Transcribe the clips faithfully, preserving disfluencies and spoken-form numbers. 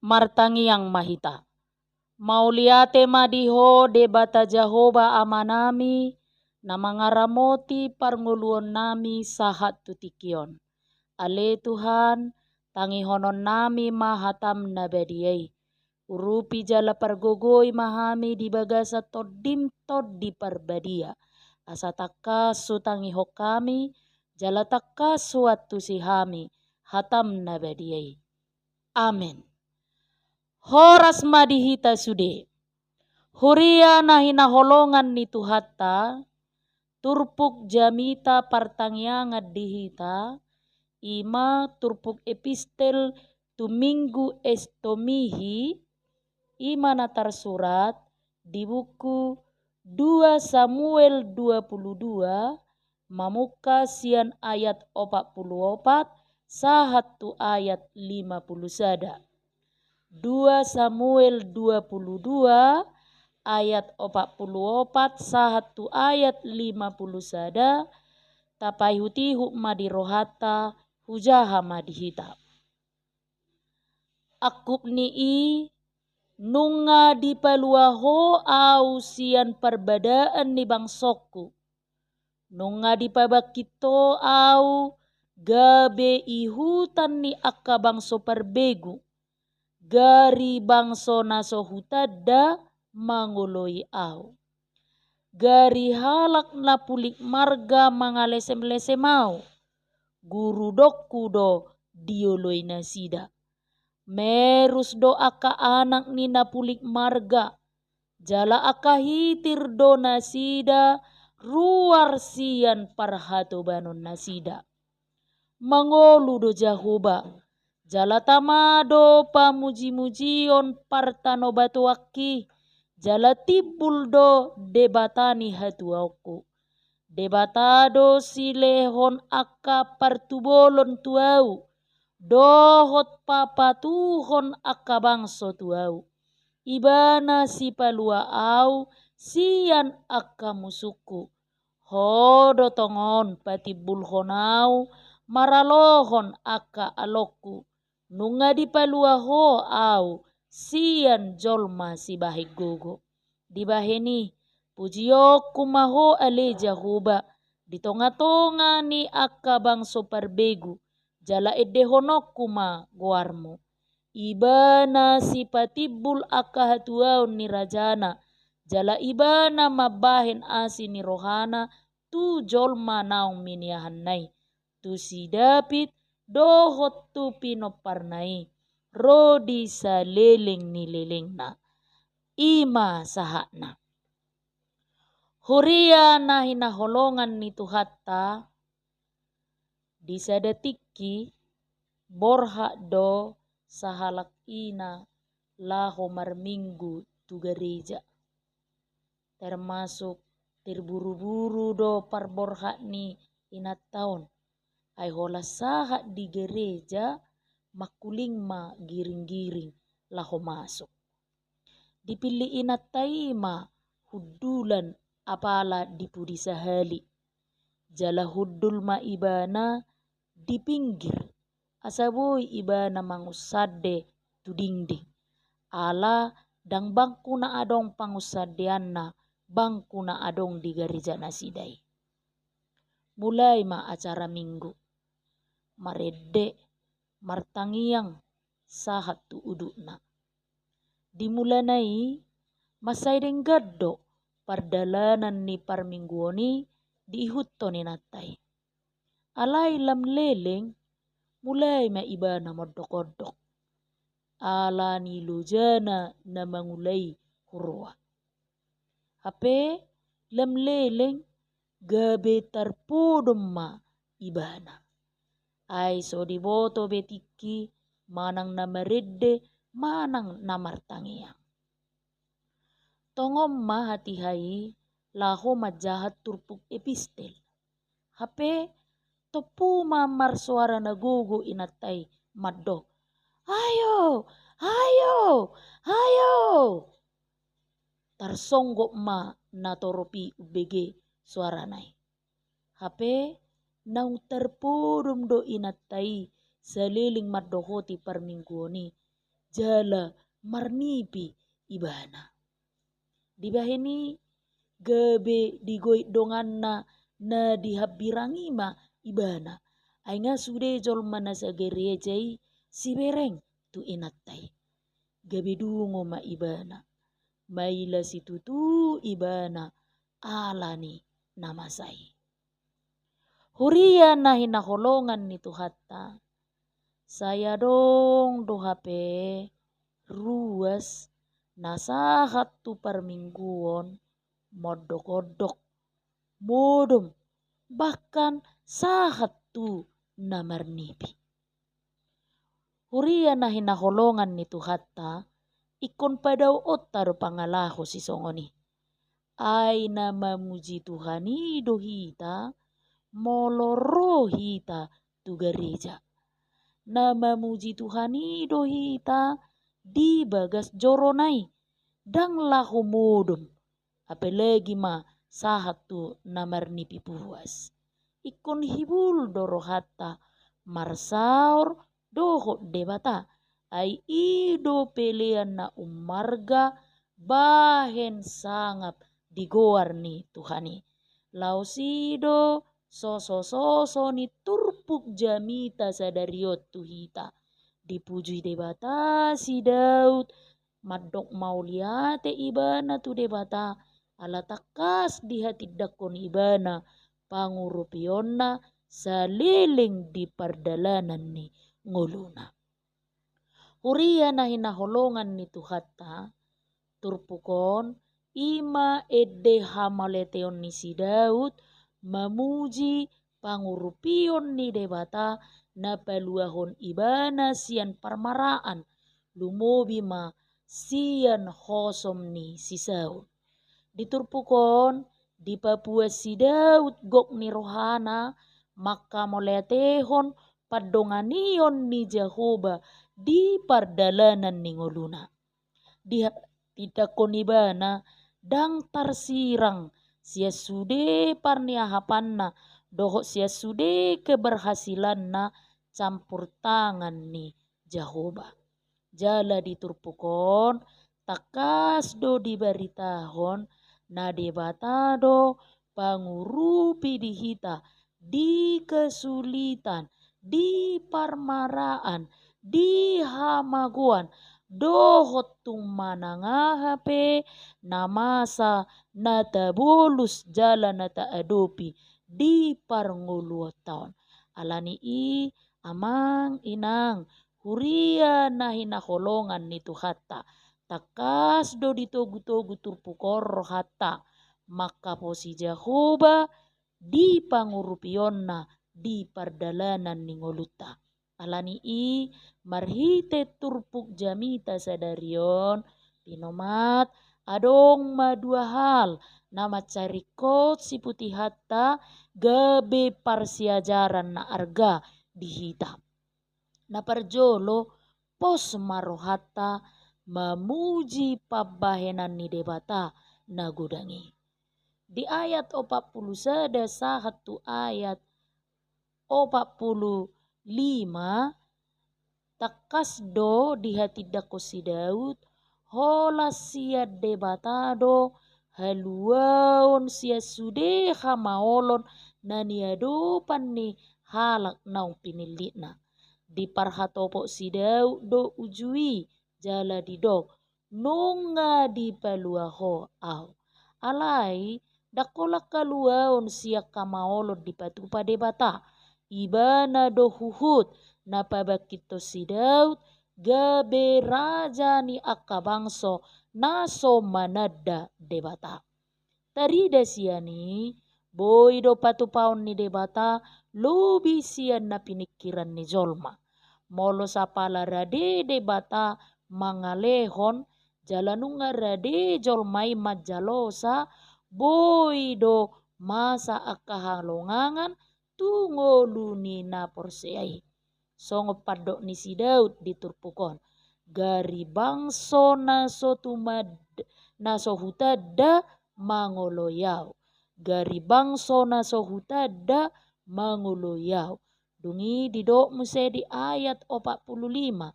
Martangiang ma hita. Mauliate ma di Ho Debata Jahowa Amanami, na mangaramoti parngoluonnami sahat tu tingki on. Ale Tuhan, tangihononnami ma hataM na badia i. Urupi jala pargogoi ma hami di bagasan TondiM Tondi Parbadia. Asa tangkas hutangihon hami, jala tangkas huantusi hami hataM na badia i. Amen. Horas ma di hita sude. Huria na hinaholongan ni Tuhanta, turpuk jamita partangiangan di hita, i ma turpuk epistel tu Minggu Estomihi, i ma na tarsurat di buku dua Samuel dua pulu dua, mamungka sian ayat opat pulu opat sahat tu ayat lima pulu sada. Dua Samuel dua pulu dua ayat opat pulu opat sahat tu ayat lima pulu sada, tapaihut-ihut ma di rohanta, hujaha ma di hita. Angkup ni i, nunga dipalua Ho au sian parbadaan ni bangsongku. Nunga dipabangkit Ho au gabe ihutan ni angka bangso parbegu, gari bangso na so hutanda mangoloi au. Gari halak na pulik marga mangalesem-lesem au, gurudokku do dioloi nasida. Merus do angka anak ni na pulik marga, jala angka hitir do nasida ruar sian parhatobanon nasida. Mangolu do Jahowa, jala tama do pamuji-mujion partanobatoanki, jala timbul do Debata ni hatuaonku. Debata do silehon angka partubolon tu au, dohot papatuhon angka bangso tu au. Ibana sipalua au sian angka musungku. Ho do tongon patimbulhon au maralohon angka alongku. Nunga dipalua Ho au sian jolma sibahen gogo. Dibahen i, pujionku ma Ho ale Jahowa, di tonga-tonga ni angka bangso parbegu, jala endehononku ma goarmu. Ibana sipatimbul angka hatuaon ni rajana, jala ibana mambahen asi ni rohana tu jolma naung miniahanna i, tu si David dohot tu pinomparna i, ro di saleleng ni lelengna. I ma sahatna. Huria na hinaholongan ni Tuhanta, di sada tingki borhat do sahalak ina laho marminggu tu gareja. Termasuk terburu-buru do parborhat ni inanta on. Ai holan sahat di gareja, mangkuling ma giring-giring laho masuk. Dipillit inanta i ma hundulan apala di pudi sahali. Jala hundul ma ibana di pinggir, asa boi ibana mangunsande tu dingding. Ala ndang bangku na adong pangunsandeanna bangku na adong di gareja nasida i. Mulai ma acara Minggu. Marende, martangiang, sahat tu udutna. Di mulana i, mansai denggan do pardalanan ni parmingguon i diihuthon inanta i. Alai lam leleng, mulai ma ibana mondok-ondok. Ala ni lojana na mangula i huroa. Hape lam leleng gabe tarpodom ma ibana. Ai so diboto be tingki manang na marende manang na martangiang. Tongon ma hatiha i laho manjaha turpuk epistel. Hape tompu ma marsoara na gogo inanta i mandok, "Ayo, ayo, ayo!" Tarsonggot ma natorop i umbege soarana i. Hape naung tarpodom do inanta i saleleng mandohoti parmingguon i. jala marnipi ibana. Dibahen i gabe digoit donganna na di hambirang i ma ibana. Ai nga sude jolma na sagereja i sibereng tu inanta i. Gabe dungo ma ibana. Maila situtu ibana ala ni na masa i. Huria na hinaholongan ni Tuhanta, sai adong do hape ruas na sahat tu parmingguon, mondok-ondok, modom, bahkan sahat tu na marnipi. Huria na hinaholongan ni Tuhanta, ingkon padaoonta do pangalaho sisongon i. Ai na mamuji Tuhan i do hita, molo ro hita tu gareja. Na mamuji Tuhan i do hita di bagas jorona i, ndang laho modom, apalagi ma sahat tu na marnipi puas. Ingkon hibul do rohanta marsaor dohot Debata, ai i do pelean na ummarga bahen sangap di goar ni Tuhan i. Laos i do sosososo ni turpuk jamita sadari on tu hita. Dipuji Debata si Daud, mandok mauliate ibana tu Debata, ala tangkas dihatindangkon ibana pangurupionna saleleng di pardalanan ni ngoluna. Huria na hinaholongan ni Tuhanta, turpuk on i ma ende hamauliateon ni si Daud mamuji pangurupion ni Debata na paluahon ibana sian parmaraan, lumobi ma sian hosom ni si Saul. Di turpuk on, dipapuas si Daud gok ni rohana manghamauliatehon pandonganion ni Jahowa di pardalanan ni ngoluna. Dihatindangkon ibana ndang tarsirang sian sude parniahapanna dohot sian sude keberhasilanna campur tangan ni Jahowa. Jala di turpuk on tangkas do dibaritahon na Debata do pangurupi di hita di kesulitan, di parmaraan, di hamagoan, dohot tung manang aha pe na masa na tabolus jala na taadopi di parngoluonta on. Ala ni i, amang inang, huria na hinaholongan ni Tuhanta, tangkas do ditogutogu turpuk on rohanta manghaposi Jahowa di pangurupionna di pardalanan ni ngolunta. Ala ni i, marhite turpuk jamita sadari on, pinomat, adong ma dua hal na mansai ringkot siputihonta gabe parsiajaran na arga di hita. Na parjolo, pos ma rohanta mamuji pambahenan ni Debata na godang i. Di ayat opat pulu sada sahat tu ayat opat pulu lima, tangkas do dihatindangkon si Daud, holan sian Debata do haluaon sian sude hamaolon na niadopan ni halak naung pinillitna. Diparhatopot si Daud do uju i, jala didok, nunga dipalua Ho ahu. Alai, ndang holan haluaon sian hamaolon dipatupa Debata. Ibana do huhut na pabangkithon si Daud gabe raja ni angka bangso na so mananda Debata. Tarida sian i, boi do patupaon ni Debata lobi sian na piningkiran ni jolma. Molo sapala rade Debata mangalehon, jala nunga rade jolma i manjalosa, boi do masa angka halongangan tu ngolu ni na porsea i. Songon pandok ni si Daud di turpuk on, gari bangso na so tumad-, na so hutanda mangoloi ahu. Gari bangso na so hutanda mangoloi ahu. Dung i didok muse di ayat opat pulu lima,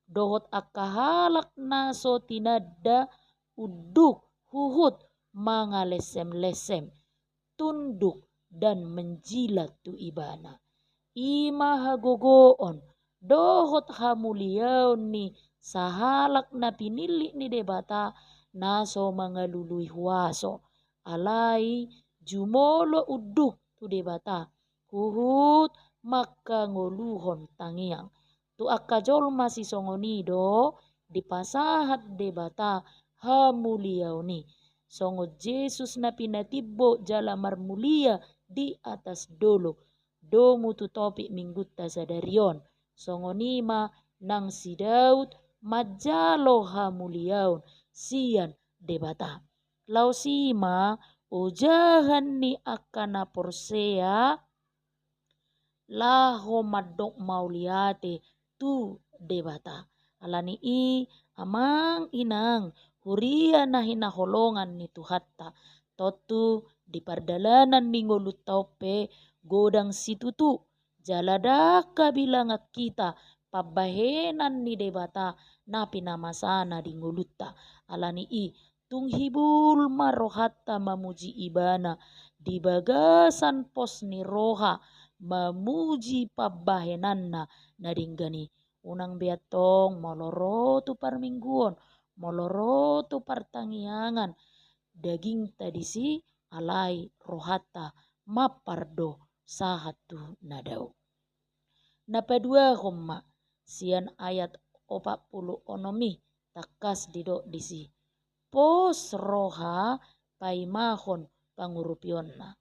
dohot angka halak na so tinanda unduk huhut mangalesem-lesem, tunduk dan menjilat tu Ibana. I ma hagogoon dohot hamuliaon ni sahalak na pinillit ni Debata na so mangalului huaso, alai jumolo unduk tu Debata, huhut mangkangoluhon tangiang. Tu angka jolma sisongon i do dipasahat Debata hamuliaon i. Songon Jesus na pinatimbo jala marmulia di atas dolok, domu tu topik Minggunta sadari on. Songon i ma nang si Daud manjalo hamuliaon sian Debata. Laos i ma ojahan ni angka na porsea laho mandok mauliate tu Debata. Ala ni i, amang inang, huria na hinaholongan ni Tuhanta, tontu di pardalanan ni ngolunta on pe godang situtu jala ndang habilangan hita pambahenan ni Debata na pinamasana di ngolunta. Ala ni i, tung hibul ma rohanta mamuji Ibana di bagasan pos ni roha, mamuji pambahenanna na denggan i. Unang be antong molo ro tu parmingguon, molo ro tu partangiangan, dagingta disi, alai rohanta mampar do sahat tu na dao. Na paduahon ma, sian ayat opat pulu onom i, tangkas didok disi: Pos roha paimahon pangurupionna.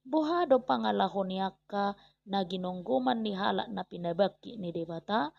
Boha do pangalaho ni angka na ginonggoman ni halak na pinabangkit ni Debata?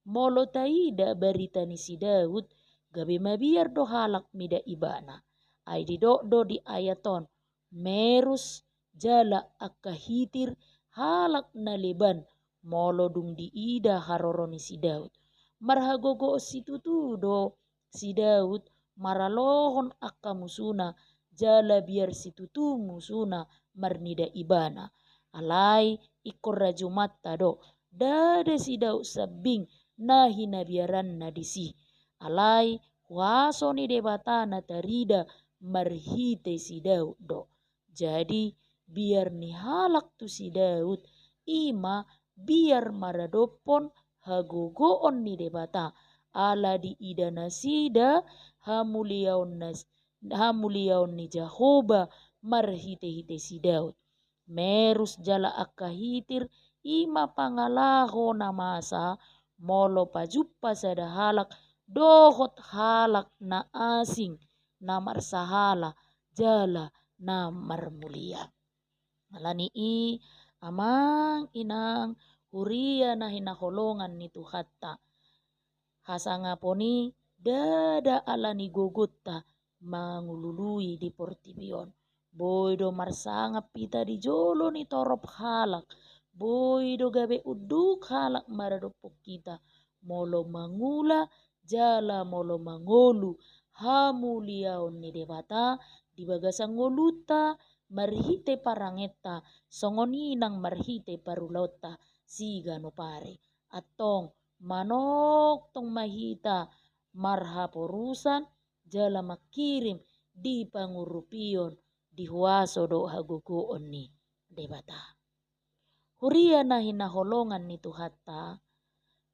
Molo taida barita ni si Daud, gabe mabiar do halak mida ibana. Ai didok do di ayat on, merus jala angka hitir halak na leban molo dung diida haroro ni si Daud. Marhagogoon situtu do si Daud maralohon angka musuna, jala biar situtu musuna marnida ibana. Alai ingkon rajumanta do, ndada si Daud sambing na hinabiaranna disi. Alai huaso ni Debata na tarida marhite si Daud do. Jadi, biar ni halak tu si Daud, i ma biar maradophon hagogoon ni Debata, ala diida nasida hamuliaon nas-, hamuliaon ni Jahowa marhite-hite si Daud. Merus jala angka hitir, i ma pangalaho na masa molo pajumpa sada halak dohot halak na asing, na marsahala jala na marmulia. Ala ni i, amang inang, huria na hinaholongan ni Tuhanta, hasangapon i ndada ala ni gogonta mangulului di portibi on. Boi do marsangap hita di jolo ni torop halak, boi do gabe unduk halak maradophon hita, molo mangula jala molo mangolu hamuliaon ni Debata di bagasan ngolunta, marhite parangenta, songon i nang marhite parulaonta siganup ari. Antong manongtong ma hita marhaporusan jala mangkirim di pangurupion, di huaso dohot hagogoon ni Debata. Huria na hinaholongan ni Tuhanta,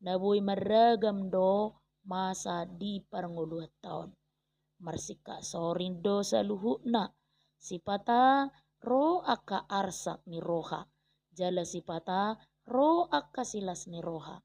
na boi marragam do masa di parngoluanta on. Marsingkat soring do saluhutna, sipata ro angka arsak ni roha, jala sipata ro angka silas ni roha.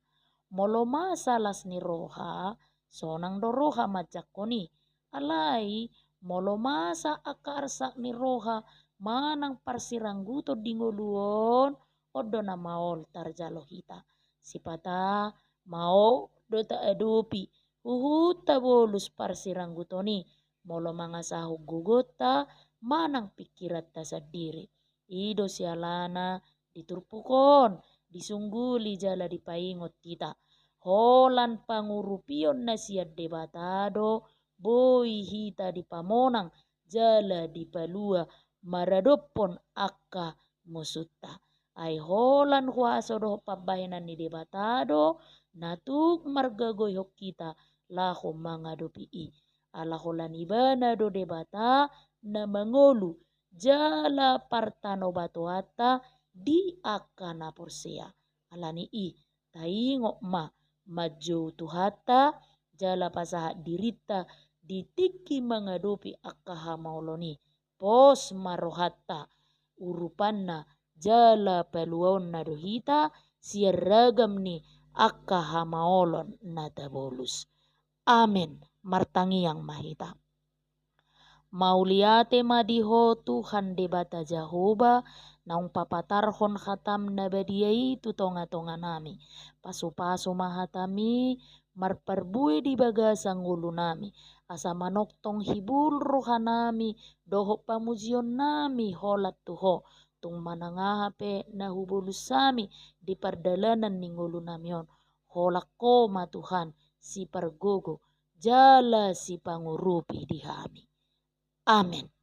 Molo masa las ni roha, sonang do roha manjangkon i. Alai, molo masa angka arsak ni roha manang parsirangguton di ngolu on, on do na maol tarjalo hita. Sipata maol do taadopi, huhut tabolus parsirangguton i, molo mangasahon gogonta manang pingkiranta sandiri. I do sialana di turpuk on disungguli jala dipaingot hita. Holan pangurupion na sian Debata do boi hita dipamonang jala dipalua maradophon angka musunta. Ai holan huaso dohot pambahenan ni Debata do na tuk margogoihon hita laho mangadopi i. Ala holan Ibana do Debata na mangolu jala partanobatoanta di angka na porsea. Alani i, taingot ma manjou Tuhanta jala pasahat dirinta di tingki mangadopi angka hamaolon i. Pos ma rohanta, urupanna jala paluaonna do hita sian ragam ni angka hamaolon na tabolus. Amen. Martangiang ma hita. Mauliate ma di Ho Tuhan Debata Jahowa, naung papatarhon hataM na badia i tu tongatonganami. Pasupasu ma hataMi marparbue di bagasan ngolunami, asa manongtong hibul rohanami dohot pamujionnami holan tu Ho, tung manang aha pe na hubolus hami di pardalanan ni ngolunami on. Holan Ho ma Tuhan, sipargogo jala sipangurupi di hami. Amen.